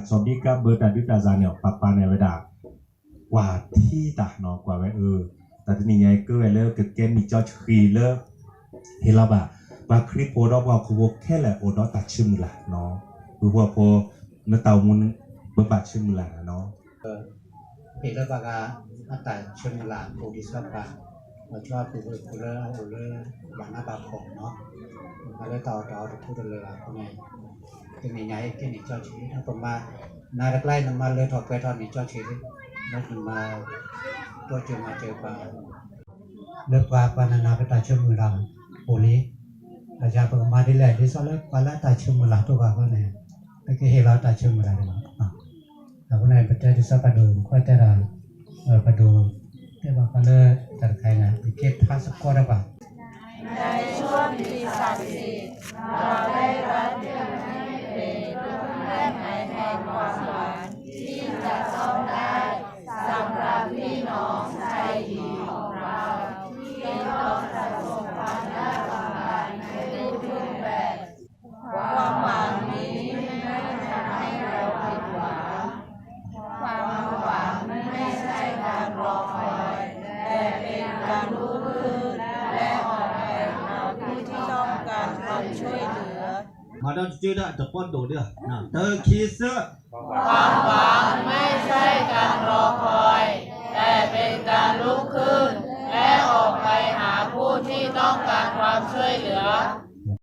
စီၤဘံကါဘၢတၢ်ဒုးတၢ်ယၤန့ၣ် ပှၤပာ်န့ၢ်ဝဲဒၣ် ကွၢ်ထံတၢ်နီၤ ကွၢ်ဝဲအၢ တၢ်တနံၤညါအံၤကဲဝဲလၢကကဲနံၣ်ကၠီဆှံလၢ ဟ့ၣ်လီၤဘၣ် ပှၤခရံာ်ဖိဒီးပှၤဟီၣ်ခိၣ်ဖိခဲလၢာ်အိၣ်ဒီးတၢ်ဆၢမုၢ်လၢ်နီၤ ပုၢ်ဖိဝဲၢ်ဖိ နတၢ်အိၣ်မူ ပဘၣ်ဆၢမုၢ်လၢ်နီၤ ဟ့ၣ်လၢပှၤဂၤအတၢ်ဆၢမုၢ်လၢ် အိၣ်ဒံးဆၢပှၤ ဒီးဆှၢပုၢ်ဝဲၢ်ဖိလၢအအိၣ်လၢ ဘၣ်နးဘၣ်ဖှီၣ်နီၤ မ့ၢ်လၢတၢ်အီၣ်တၢ်အီတဖုတလၢာ်ဘၣ်အဃိန့ၣ် တနံၤညါအံၤကဲနံၣ်ကၠီဆှံ ဒီးပမၤ နၤတကျါအံၤနမၤလၢထီၣ်ပှဲၤထီၣ်နံၣ်ကၠီဆှံလံ လၢနမၤ တိစၢၤမၤစၢၤပှၤ လၢပှၤပှၤနးနးပတၢ်ဆၢမုၢ်လၢ်အိၣ်လံ ဘၣ်ဆၣ်ပကမၤဒ်လဲၣ် ဒ်သိးလၢပှၤလၢအတၢ်ဆၢမုၢ်လၢ်တအိၣ်ဘၣ်အဂီၢ်န့ၣ် ပကဟ့ၣ်လီၤတၢ်ဆၢမုၢ်လၢ်ဒံးဘၣ် အဃိန့ၣ် ပတဲဒ်သိးပဒိၣ်ခွဲတဲဒၣ် ပဒိၣ် တဲဘၣ်ဃးလၢတၢ်တခါအံၤန့ၣ် ပကဲထါစ့ၢ်ကီးတၢ်ဘၣ် ในช่วงมีศักดิ์สิทธิ์ เราได้รับเกียรติให้เป็นผู้แทนแห่งความหวังที่จะต้องได้สำหรับพี่น้องไทยหญิงของเราที่ต้องประสบความยากลำบากในทุกรูปแบบ ความหวังนี้ไม่ทำให้เราผิดหวัง ความหวังไม่ใช่การรอคอย แต่เป็นการลุกขึ้นและออกไปหาผู้ที่ต้องการความช่วยเหลือ မၤဒီးတကၢဒၣ်တပီၢ်ဒိၣ်ဒၣ် တၢ်ခံသၢ ความหวัง